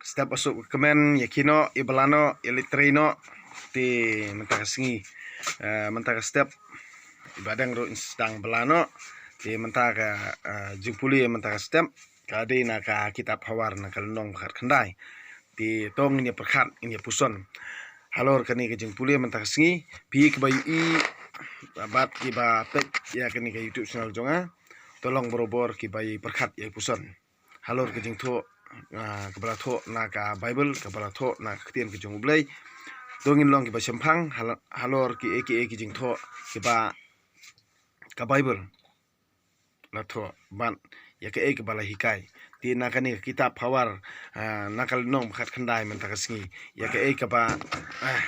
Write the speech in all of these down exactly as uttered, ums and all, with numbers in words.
step ba suk kmen, ïa kino, ïa ba lano, ïa leit trei no. Te mynta ka sngi, eh, mynta ka step, ïa ba dang ruh sdang ba lano. Te mynta ka, eh, jingpule mynta ka step ka dei na ka kitab Hawar na ka lynnong ba khatkhyndai. Te to ngin ïa pyrkhat, ngin ïa puson halor kane ka jingpule mynta ka sngi. Phi kiba ïohi bad kiba peit ïa kane ka YouTube channel jong nga, to long barabor kiba ïa pyrkhat ïa puson halor ka jingthoh, ah, kaba la thoh na ka Bible, kaba la thoh na ka ktien ka jong U Blei. To ngin long kiba shemphang hal-, halor kiei kiei ki jingthoh kiba ka Bible la thoh bad ïa kaei kaba la hikai. Te na kane ka kitab Hawar, ah, na ka lynnong ba khatkhyndai mynta ka sngi, ïa kaei kaba, ah,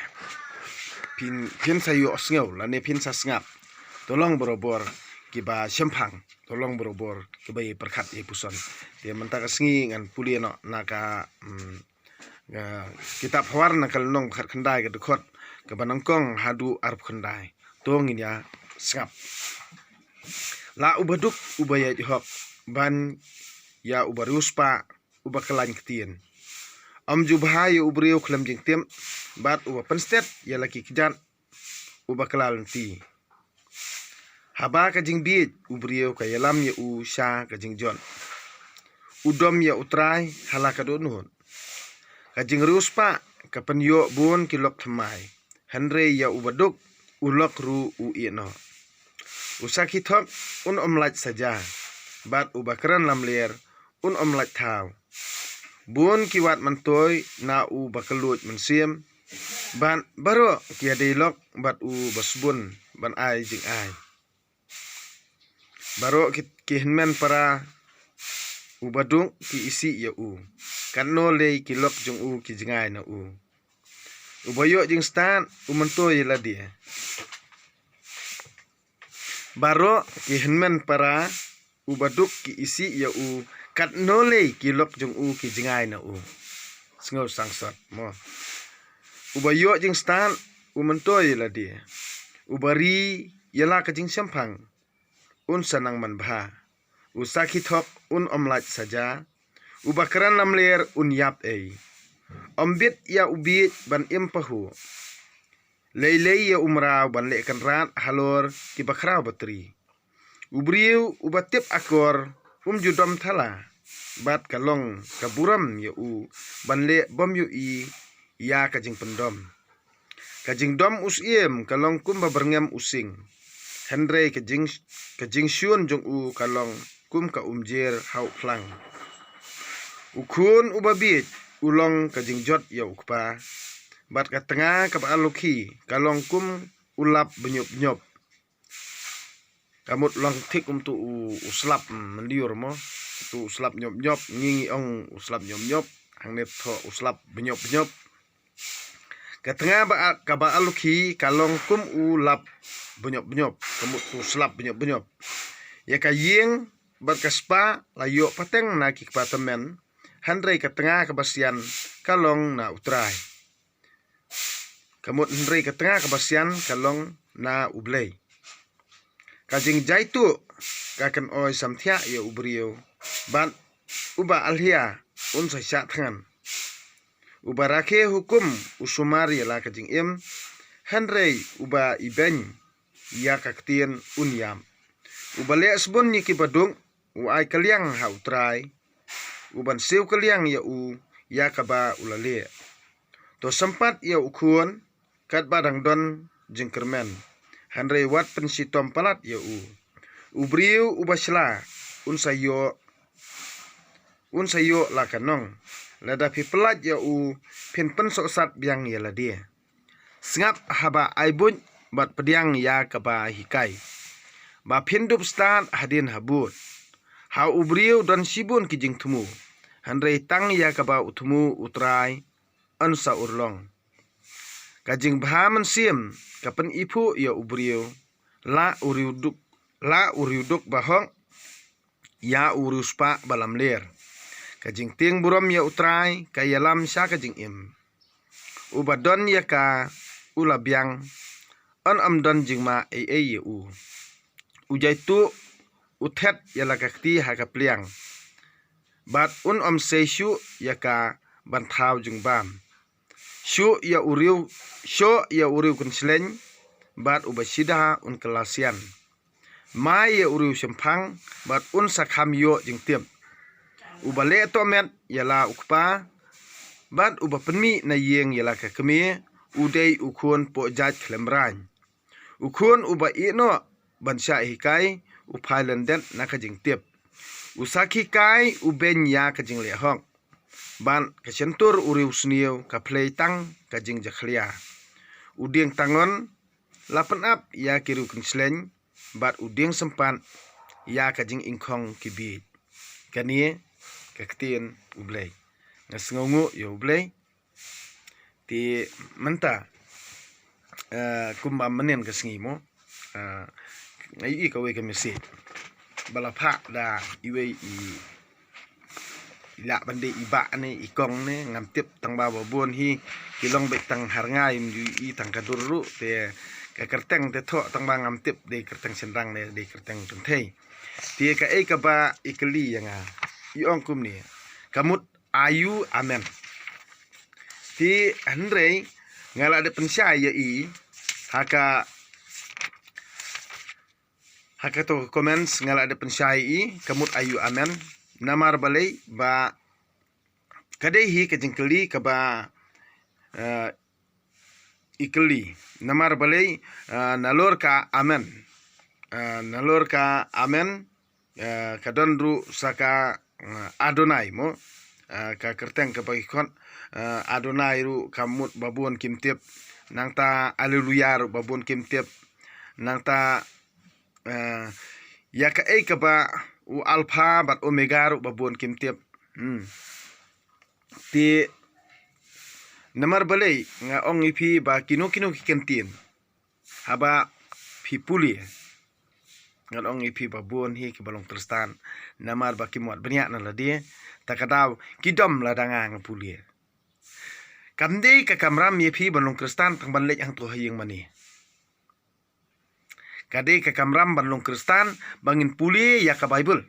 phin, phin sa ïohsngew lane phin sa sngap, to long barabor kiba shemphang, to long barabor kiba ïa pyrkhat ïa puson. Te mynta ka sngi ngan pule noh na ka, mm, ah, kitab Hawar na ka lynnong ba khatkhyndai, ka dkhot kaba nyngkong haduh arphew khyndai. To ngin ïa sngap. La uba duk uba ïaid hok, ban ïa uba riewspah uba kyllain ktien. Ym ju bha ïa u briew khlem jingtip, bad uba pynstet ïa la ki kjat uba kylla lynti. Haba ka jingbieit u briew ka ïalam ïa u sha ka jingjot, u dom ïa U Trai ha la ka dohnud. Ka jingriewspah ka pynïoh bun ki lok thymmai, hynrei ïa uba duk u lok ruh u ïeh noh. U sakhi thok un ym lait saja, bad uba kren lamler un ym lait thaw. Bun ki wad myntoi na uba kylluid mynsiem, bad baroh ki ïadei lok bad uba sbun ban ai jingai. Baroh ki, ki hynmen para uba duk ki isih ïa u, katno lei ki lok jong u ki jngai na u. Uba ïoh jingstad u myntoi ïa lade. Baroh ki hynmen para uba duk ki isih ïa u, katno lei ki lok jong u ki jngai na u. Sngew sangsot mo. Uba ïoh jingstad u myntoi ïa lade. Uba ri ïa la ka jingshemphang un sa nang manbha. U sakhi thok un ym lait saja, uba kren lamler un ïap ei. Ym bit ïa u bieit ban im pahuh. Lei lei ïa u mraw ban leh kynrad halor kiba khraw batri. U briew uba tip akor um ju dom thala, bad ka long ka burom ïa u ban leh bymïohi ïa ka jingpyndom. Ka jingdom u syiem ka long kumba byrngem u sing, hynrei ka jing, ka jingshun jong u ka long kum ka umjer ha u phlang. U khun uba bieit u long ka jingjot ïa u kpa, bad ka tnga kaba alukhi ka long kum u lap bniop bniop. Ka mut long thik kum tu u, u slap, mm, myndiur mo. Tu u slap bniop bniop, ngi ngi ong u slap bniop bniop, hangne thoh u slap bniop bniop. Ka tnga ba a-, kaba alukhi ka long kum u lap bniop bniop, ka mut tu u slap bniop bniop. Ïa ka ïing bad ka spah la ïoh pateng na ki kpa tymmen, hynrei ka tnga kaba sian ka long na U Trai. Ka mut hynrei ka tnga kaba sian ka long na U Blei. Ka jingjaituh ka kynoi samthiah ïa u briew, bad uba alhia un sa shah thngan. Uba rakhe hukum u sumar ïa la ka jingim, hynrei uba ibeiñ ïa ka ktien un ïap. Uba leh sbun ïa kiba duk u ai kylliang ha U Trai, u ban siew kylliang ïa u ïa kaba u la leh. To sympat ïa u khun katba dang don jingkyrmen, hynrei wat pynshitom palat ïa u. U briew uba shla un sa ïoh, un sa ïoh la ka nong. Lada phi pyllait ïa u, phin pynsohsat biang ïa lade. Sngap haba ai buit bad pdiang ïa kaba hikai, ba phin dup stad hadien habud. Ha u briew don shibun ki jingthmu, hynrei tang ïa kaba u thmu U Trai yn sa urlong. Ka jingbha mynsiem ka pyniphuh ïa u briew, la u riewduk, la u riewduk ba hok ïa u riewspah ba lamler. Ka jingtieng burom ïa U Trai ka ïalam sha ka jingim. Uba don ïa ka u la biang, yn ym don jingma ei ei ïa u. U jaituh u thet ïa la ka kti ha ka pliang, bad un ym sei shuh ïa ka ban thaw jingbam. Shuh ïa u riew, shuh ïa u riew kynshleng bad uba shida un kylla sian. Mai ïa u riew shemphang bad un sa kham ïoh jingtip. Uba leh tohmet ïa la u kpa bad uba pynmih na ïing ïa la ka kmie, u dei u khun poh jait khlem raiñ. U khun uba ïehnoh ban shah hikai, u phai lyndet na ka jingtip. U sakhi kai u beiñ ïa ka jingleh hok. Bad ka shyntur u riew sniew ka phlei tang ka jingjakhlia. U dieng tangon la pynap ïa ki riew kynshleng bad u dieng sympat ïa ka jingingkhong ki bieit. Kane ka ktien U Blei. Nga sngewnguh ïa U Blei. Te mynta, eh, kumba mynnin ka sngi mo, eh, nga ïohi kawei ka message ba la phah da iwei i, i lah ban dei i bah ne i kong ne, ngam tip tang ba ba bun hi ki long beit tang ha rngai, ym ju ïohi tang ka dur ruh, te ka kyrteng te thoh tang ba ngam tip dei kyrteng shynrang ne dei kyrteng kynthei. Te kaei kaba i kylli ïa nga, i ong kumne: Ka mut aiu amen? Te hynrei nga la dep pynshai ïa i ha ka, ha kato ka comments, nga la dep pynshai ïa i: Ka mut aiu amen? Namar balei? Ba ka dei hi ka jingkylli kaba, eh, i kylli. Namar balei? Eh, nalor ka amen, eh, nalor ka amen, eh, ka don ruh sa ka, eh, Adonai mo. Eh, ka kyrteng kaba ki khot, eh, Adonai ruh ka mut ba bun kim tip. Nangta Alleluia ruh ba bun kim tip. Nangta, eh, ïa kaei kaba u Alpha bad Omega ruh ba bun kim tip. Hmm. Te namar balei? Nga ong ïa phi ba kino kino ki kyntien, haba phi pule, ngan ong ïa phi ba bun hi kiba long Khristan, namar ba kim wad bniah na lade, ta ka daw ki dom lada nga nga pule. Kam dei ka kamram ïa phi ban long Khristan tang ban leit hangto ha ïing mane. Ka dei ka kamram ban long Khristan ba ngin pule ïa ka Baibl.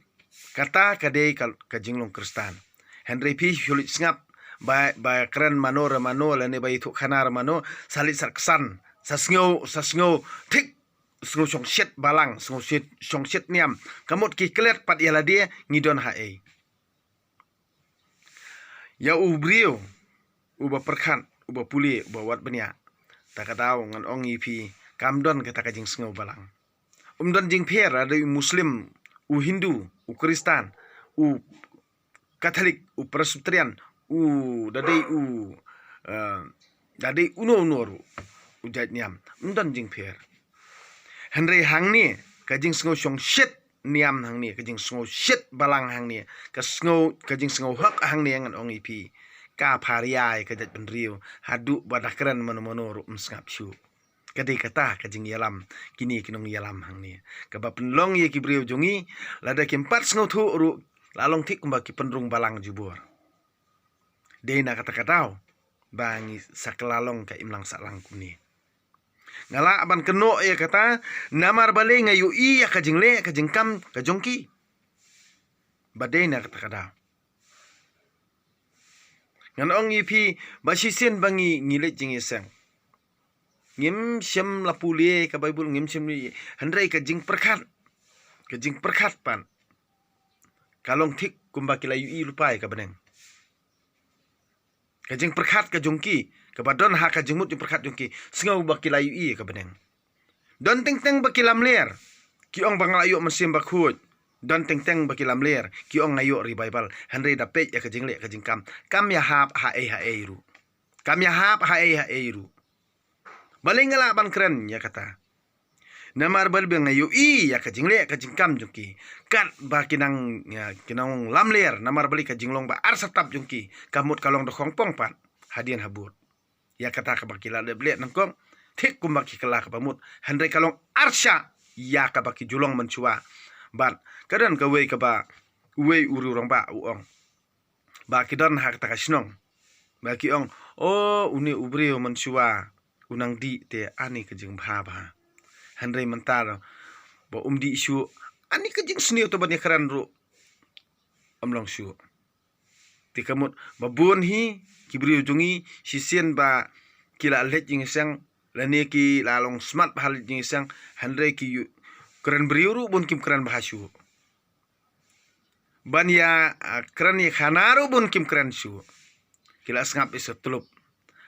Kata ka dei ka, ka jinglong Khristan. Hynrei phi shu leit sngap ba, ba kren mano re mano lane ba ïathuh khana re mano, sa leit sa ksan, sa sngew, sa sngew thik, sngew shongshit balang, sngew shit, shongshit niam. Ka mut ki klet pat ïa lade, ngi don haei? Ïa u briew uba pyrkhat, uba pule, uba wad bniah, ta ka daw ngan ong ïa phi, kam don kata ka jingsngew balang. Um don jingpher, lada dei u Muslim, u Hindu, u Khristan, u Katholik, u Presbyterian, u da dei u, eh, da dei uno uno ruh u jait niam. Um don jingpher. Hynrei hangne ka jingsngew shongshit niam hangne, ka jingsngew shit balang hangne, ka sngew, ka jingsngew hok hangne ngan ong ïa phi, ka pharia ïa ka jaitbynriew haduh ba da kren mano mano ruh ym sngap shuh. Ka dei kata ka jingïalam kine ki nongïalam hangne, kaba pynlong ïa ki briew jong ngi, lada kim pat sngewthuh ruh, la long thik kumba ki pynrung balang jubor. Dei na kata ka daw ba ngi sa kylla long ka imlang sahlang kumne. Nga lah ban kynnoh ïa kata, namar balei? Nga ïohi ïa ka jingleh ka jingkam ka jong ki. Ba dei na kata ka daw. Ngan ong ïa phi, ba shisien ba ngi, ngi leit jingïaseng, ngim shym la pule ka Baibl, ngim shym, hynrei ka jingpyrkhat, ka jingpyrkhat pat ka long thik kumba ki la ïohi lypa ïa ka bneng. Ka jingpyrkhat ka jong ki, kaba don ha ka jingmut jingpyrkhat jong ki, sngew ba ki la ïohi ïa ka bneng. Don teng teng ba ki lamler, ki ong ba nga la ïoh Mynsiem Bakhuid. Don teng teng ba ki lamler, ki ong nga ïoh revival. Hynrei da peit ïa ka jingleh ka jingkam, kam ïahap haei haei ruh. Kam ïahap haei haei ruh. Balei nga lah ban kren ïa kata? Namar balei? Ba nga ïohi ïa ka jingleh ka jingkam jong ki, katba ki nang, ïa, ki nang lamler. Namar balei? Ka jinglong ba ar satap jong ki ka mut ka long da khongpong pat hadien habud. Ïa kata kaba ki la dep leh nyngkong, thik kumba ki kylla kaba mut, hynrei ka long ar shah ïa kaba ki ju long mynshuwa. Bad ka don kawei kaba, uwei u riew rangbah u ong, ba ki don ha kata ka shnong, ba ki ong, o, une u briew mynshuwa u nang dih te, ani ka jingbha bha. Hynrei mynta ba um dih shuh, ani ka jingsniew te ban ïakren ruh ym long shuh. Te ka mut ba bun hi ki briew jong ngi, shisien ba ki la leit jingïaseng, lane ki la long smat ba ha leit jingïaseng, hynrei ki ïoh kren briew ruh bun kim kren bha shuh. Ban ïa, ah, kren ïa khana ruh bun kim kren shuh. Ki la sngap ïa sa tlup.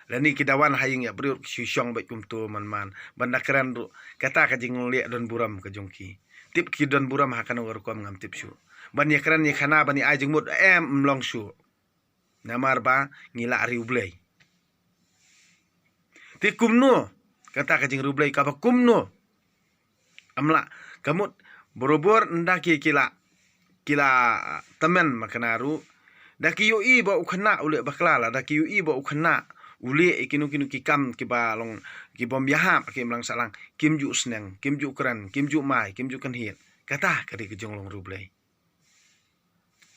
Lane ki da wan ha ïing ïa briew ki shu shong beit kumto man man. Ban da kren ruh kata ka jingleh don burom ka jong ki. Tip ki don burom ha kano ka rukom ngam tip shuh. Ban ïa kren ïa khana ban ïa ai jingmut em, ym long shuh. Namar ba ngi la riewblei. Te kumno kata ka jingriewblei kaba kumno? Amla ka mut borobor nda ki ki la, ki la tymmen ma kane ruh. Da ki ïohi ba u khynnah u leh bakla, la da ki ïohi ba u khynnah u leh ïa kino kino ki kam kiba long ki bym ïahap ha ka imlang sahlang, kim ju sneng, kim ju kren, kim ju mai, kim ju kynhied. Kata ka dei ka jinglong riewblei.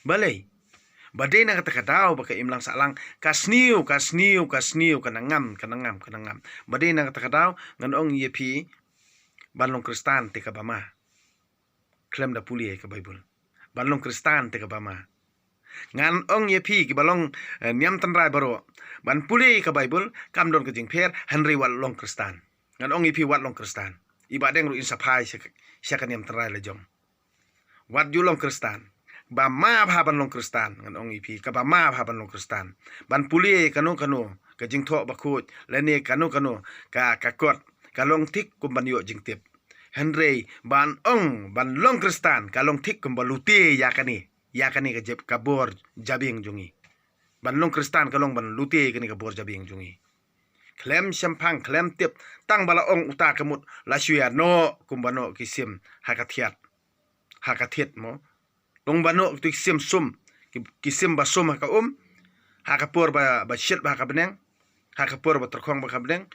Balei? Ba dei na kata ka daw ba ka imlang sahlang ka sniew, ka sniew, ka sniew, ka nangam, ka nangam, ka nangam. Ba dei na kata ka daw ngan ong ïa phi, ban long Khristan te kaba ma. Khlem da pule ka Baibl. Ban long Khristan te kaba ma. Ngan ong ïa phi kiba long, eh, niam tynrai baroh, ban pule ka Baibl kam don ka jingpher, hynrei wat long Khristan. Ngan ong ïa phi, wat long Khristan. I Bahdeng ruh in sa phai sha ka, sha ka niam tynrai la jong. Wat ju long Khristan. Ba ma bha ban long Khristan, ngan ong ïa phi, kaba ma bha ban long Khristan. Ban pule kano kano ka Jingthoh Bakhuid lane kano kano ka, ka kot, ka long thik kum ban ïoh jingtip. Hynrei ban ong ban long Khristan ka long thik kum ba lute ïa kane, ïa kane ka jep, ka bor jabieng jong ngi. Ban long Khristan ka long ban lute ïa kane ka bor jabieng jong ngi. Khlem shemphang, khlem tip, tang ba la ong uta ka mut la shu ïa noh kum ba noh ki sim ha ka thiat. Ha ka thiat mo. Ong ba noh ki sim sum, ki, ki sim ba sum ha ka um, ha ka por ba, ba shit ba ha ka bneng, ha ka por ba tyrkhong ba ha ka bneng.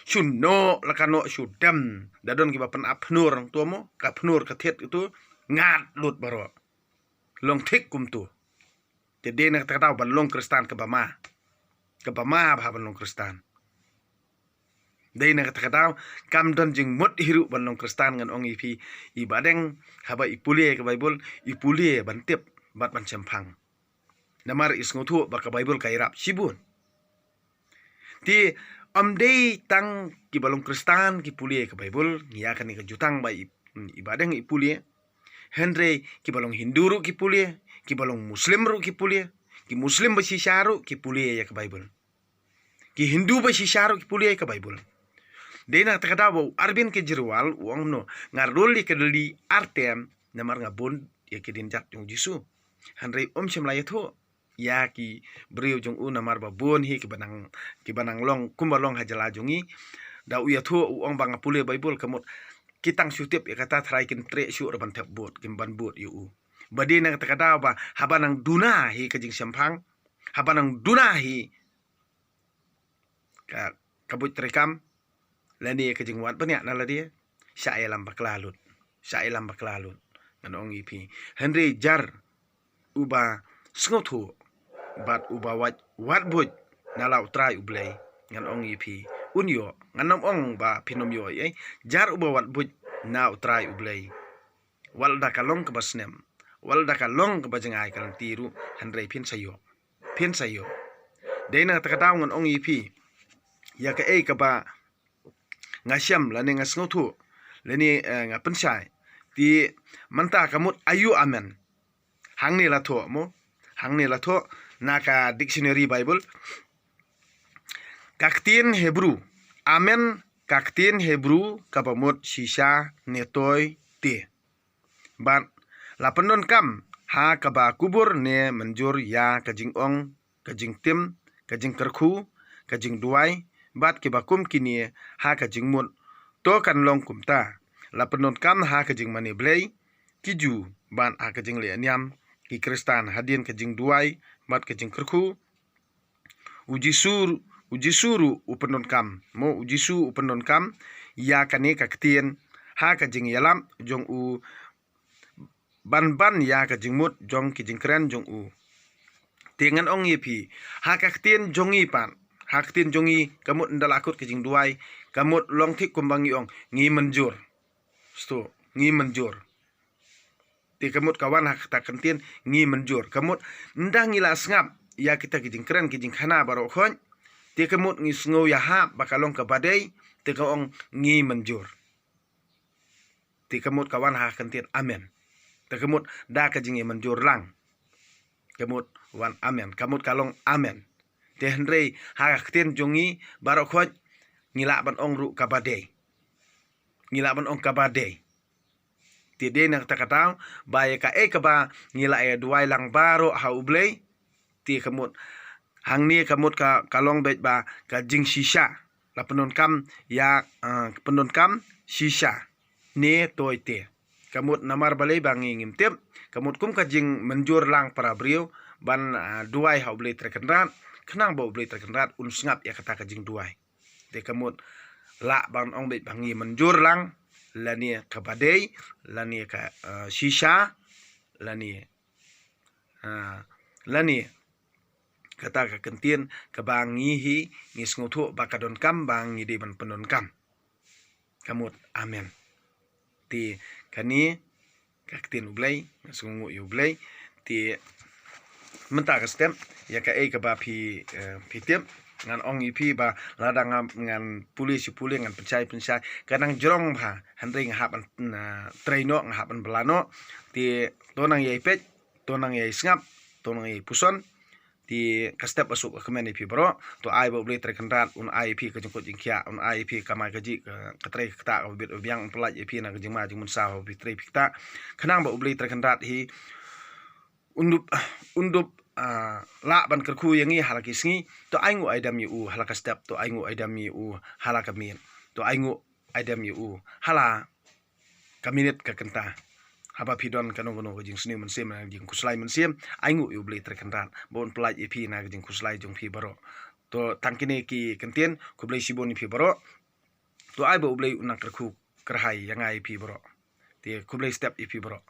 Shu noh la ka noh shu dem, da don kiba pynap phnur nangto mo, ka phnur ka thiat itu, ngat lut baroh. Long thik kumto. Te dei na kata ka daw ban long Khristan kaba ma. Kaba ma bha ban long Khristan. Dei na kata ka daw kam don jingmut hi ruh ban long Khristan, ngan ong ïa phi, i Bahdeng haba i pule ka Baibl, i pule ban tip bad ban shemphang. Namar i sngewthuh ba ka Baibl ka ïarap shibun. Te ym dei tang kiba long Khristan ki pule ka Baibl, ïa kane ka jutang ba i, i Bahdeng i pule. Hynrei kiba long Hindu ruh ki pule, kiba long Muslim ruh ki pule, ki Muslim ba shisha ruh ki pule ïa ka Baibl. Ki Hindu ba shisha ruh ki pule ïa ka Baibl. Dei na kata ka daw ba u Arvind Kejriwal u ong no, nga rul ïa ka Delhi ar term namar nga bun ïa ki dienjat jong u Jisu. Hynrei um shym la ïathuh ïa ki briew jong u namar ba bun hi kiba nang, kiba nang long kumba long ha jylla jong ngi. Da u ïathuh u ong ba nga pule Baibl, ka mut ki tang shu tip ïa kata, tharai kin treh shuh ruh ban thep vote, kin ban vote ïa u. Ba dei na kata ka daw ba haba nang duna hi ka jingshemphang, haba nang duna hi ka, ka buit treikam lane ka jingwad bniah na lade, shah ïalam bakla lut. Shah ïalam bakla lut, ngan ong ïa phi. Hynrei jar uba sngewthuh bad uba wad, wad buit na la U Trai U Blei, ngan ong ïa phi, un ïoh. Ngan ym ong ba phin ym ïoh ei ei. Jar uba wad buit na U Trai U Blei, wat lada ka long kaba snem, wat lada ka long kaba jngai ka lynti ruh, hynrei phin sa ïoh. Phin sa ïoh. Dei na kata ka daw ngan ong ïa phi, ïa kaei kaba nga shem lane nga sngewthuh lane, eh, nga pynshai. Te mynta ka mut aïu amen? Hangne la thoh mo, hangne la thoh na ka dictionary Baibl. Ka ktien Hebru, amen, ka ktien Hebru kaba mut shisha ne toi te. Bad la pyndonkam ha kaba kubur ne mynjur ïa ka jingong, ka jingtim, ka jingkyrkhu, ka jingduwai bad kiba kum kine ha ka jingmut. To kan long kumta, la pyndonkam ha ka jingmane Blei ki Jiw bad ha ka jingleh niam ki Khristan hadien ka jingduwai bad ka jingkyrkhu. U Jisu, u Jisu ruh u pyndonkam, mo, u Jisu u pyndonkam ïa kane ka ktien ha ka jingïalap jong u, ban ban ïa ka jingmut jong ki jingkren jong u. Te ngan ong ïa phi, ha ka ktien jong ngi pat, ha ka ktien jong ngi ka mut ynda la kut ka jingduwai, ka mut long thik kumba ngi ong, ngi mynjur. Sto, ngi mynjur. Te ka mut ka wan ha kata ka ktien ngi mynjur. Ka mut ynda ngi la sngap ïa kita ki jingkren ki jingkhana baroh khoit, te ka mut ngi sngew ïahap ba ka long kaba dei, te ka ong ngi mynjur. Te ka mut ka wan ha ka ktien amen. Te ka mut da ka jingïamynjur lang. Ka mut wan amen. Ka mut ka long amen. Te hynrei ha ka ktien jong ngi baroh khoit ngi lah ban ong ruh kaba dei. Ngi lah ban ong kaba dei. Te dei na kata ka daw ba ïa kaei kaba ngi lah ïa duwai lang baroh ha U Blei. Te ka mut hangne ka mut ka, ka long beit ba ka jingshisha. La pyndonkam ïa, ah, pyndonkam shisha ne toi te. Ka mut namar balei ba ngi ngim tip. Ka mut kum ka jingmynjur lang para briew ban, ah, duwai ha U Blei Trai Kynrad. Khnang ba U Blei Trai Kynrad un sngap ïa kata ka jingduwai. Te ka mut lah ban ong beit ba ngi mynjur lang lane kaba dei lane ka, ah, shisha lane, ah, lane kata ka kyntien kaba ngi hi ngi sngewthuh ba ka donkam ba ngi dei ban pyndonkam. Ka mut amen. Te kane ka ktien U Blei, nga sngewnguh ïa U Blei. Te mynta ka step ïa kaei kaba phi, eh, phi tip, ngan ong ïa phi ba lada nga, ngan pule shi pule, ngan pynshai pynshai, ka nang jrong bha, hynrei nga hap ban, na, trei noh, nga hap ban bylla noh. Te to nang ïai peit, to nang ïai sngap, to nang ïai puson. Te ka step ba suk ka kmen ïa phi baroh, to ai ba U Blei Trai Kynrad un ai ïa phi ka jingkut jingkhiah, un ai ïa phi ka kamai kajih, ka, ka trei ka ktah kaba bit ba biang, un pyllait ïa phi na ka jingma jingmynsaw ba phi trei phi ktah. Khnang ba U Blei Trai Kynrad hi un dup, un dup, ah, lah ban kyrkhu ïa ngi ha la ki sngi, to ainguh aidem ïa u ha la ka step, to ainguh aidem ïa u ha la ka miet, to ainguh aidem ïa u ha la ka minit ka kynta. Haba phi don kano kano ka jingsniew mynsiem, ka jingkhuslai mynsiem, ainguh ïa U Blei Trai Kynrad ba un pyllait ïa phi na ka jingkhuslai jong phi baroh. To tang kine ki kyntien, khublei shibun ïa phi baroh. To ai ba U Blei un nang kyrkhu kyrhai ïa nga ïa phi baroh. Te khublei step ïa phi baroh.